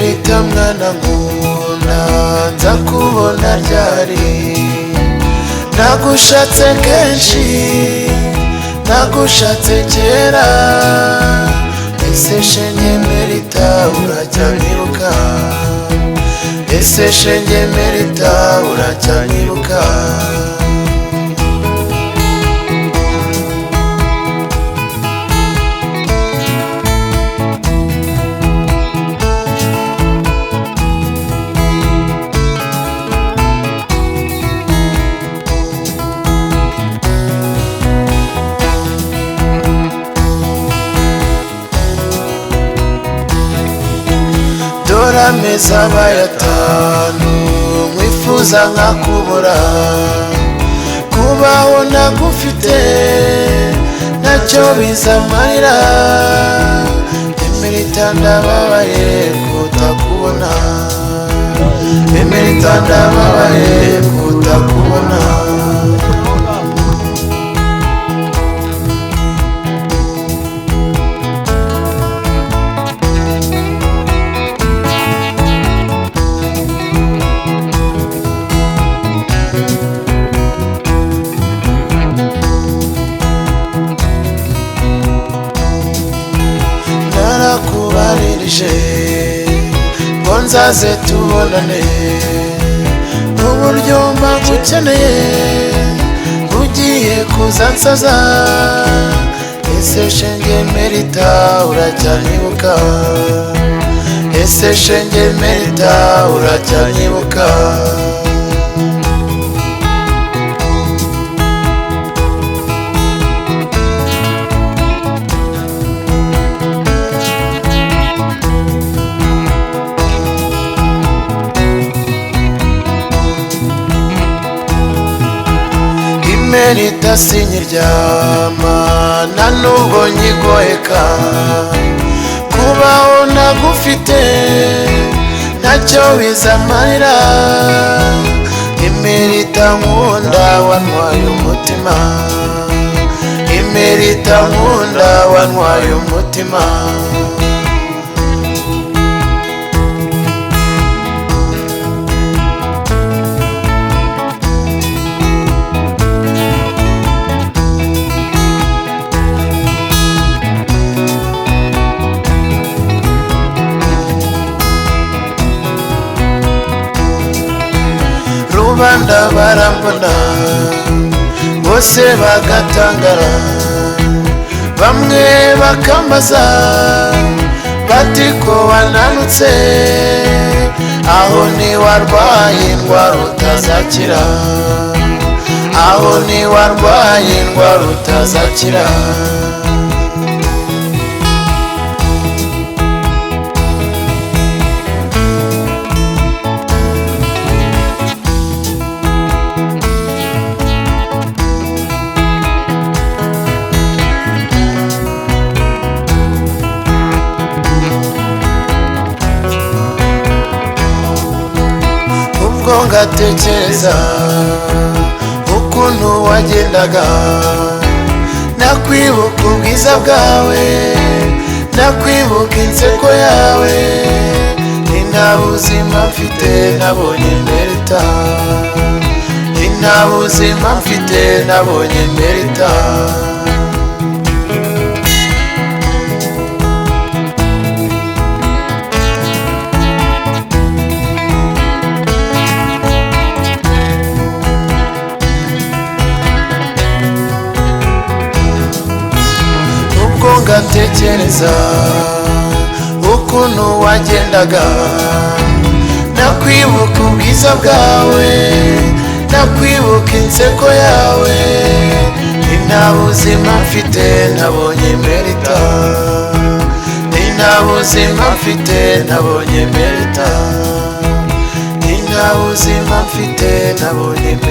Emerita mwana nkunda nza kubona ryari, nagushatse kenshi nagushatse kera. Ese shenge Emerita uracyanyibuka, ese shenge Emerita uracyanyibuka. Dore amezi abaye atanu nkwifuza nkakubura, kubaho ntagufite ntacyo bizamarira. Emerita ndababaye kutakubona, Emerita ndababaye kutakubona. Narakubaririje ngo nzaze tubonane, uburyo mba ngukeneye ugiye kuza nsaza. Ese shenge Emerita uracyanyibuka, ese shenge Emerita uracyanyibuka. Emerita sinkiryama nta nubwo nyigoheka, kubaho ntagufite ntacyo bizamarira. Emerita nkunda wantwaye umutima, Emerita nkunda wantwaye umutima. Rubanda barambona bose bagatangara, bamwe bakambaza bati ko wananutse, aho ntiwarwaye indwara utazakira, aho ntiwarwaye indwara utazakira. Ubwo ngatekereza ukuntu wagendaga, nakwibuka ubwiza bwawe, nakwibuka inseko yawe. Ni nta buzima mfite nabonye Emerita, ni nta buzima mfite nabonye Emerita. Ubwo ngatekereza ukuntu wagendaga, nakwibuka ubwiza bwawe, nakwibuka inseko yawe. Ni nta buzima mfite nabonye Emerita, ni nta buzima mfite nabonye Emerita, ni nta buzima mfite nabonye Emerita.